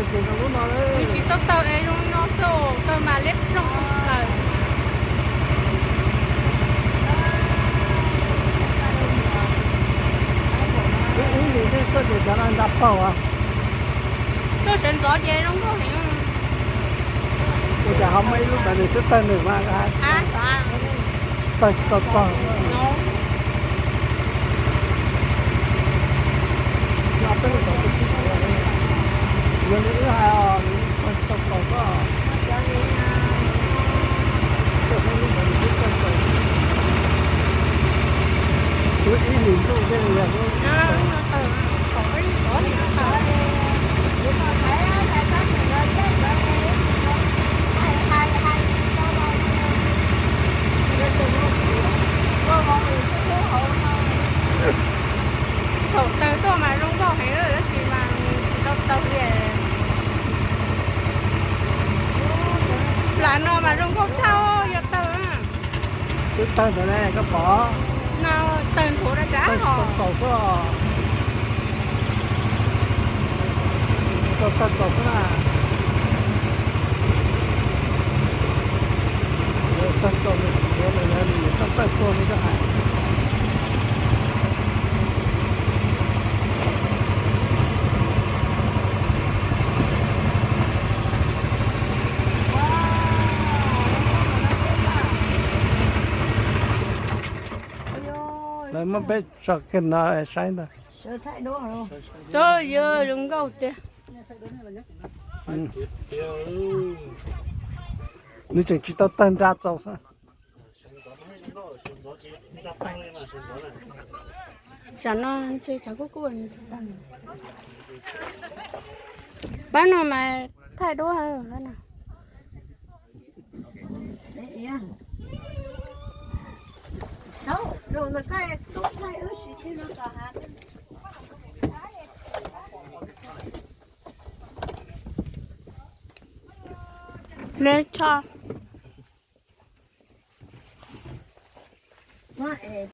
Nws tsis tau tawg es zoo no xwb, tawg mas liab ploog plaws. Ib ib nim nej tuaj ces cov no nra paug as. Tuaj sawv ntxov ces zoo nkauj heev. Ua cas ho muaj ib lub ntawd nws twb tawg nws mas, tawg tsis tau txog. Yog li wb hais os, nws tawg tsis tau txog koj. Ib nim ntuj tej yog thaum tawg tuaj mas zoo nkauj heev, tab sis mas nws tsis tau tawg li. Plam no mas zoo nkauj tshaj, yog tawg. Twb tawg ntawd ne, koj pom. No tawg nthuav rau nram tau xwb. Tau tawg txaus xwb na. Tawg txaus, tawg txaus tuaj li koj hais. Lawv muab peb tso kiag no saib ntag. Txhob yog zoo nkauj tiag. Nws tseem tsis tau tawg nra txaus xwb. Tsam no ntshe tsam kub kub nws tsis tawg. Pab no mas thaij duab no. Lawv tso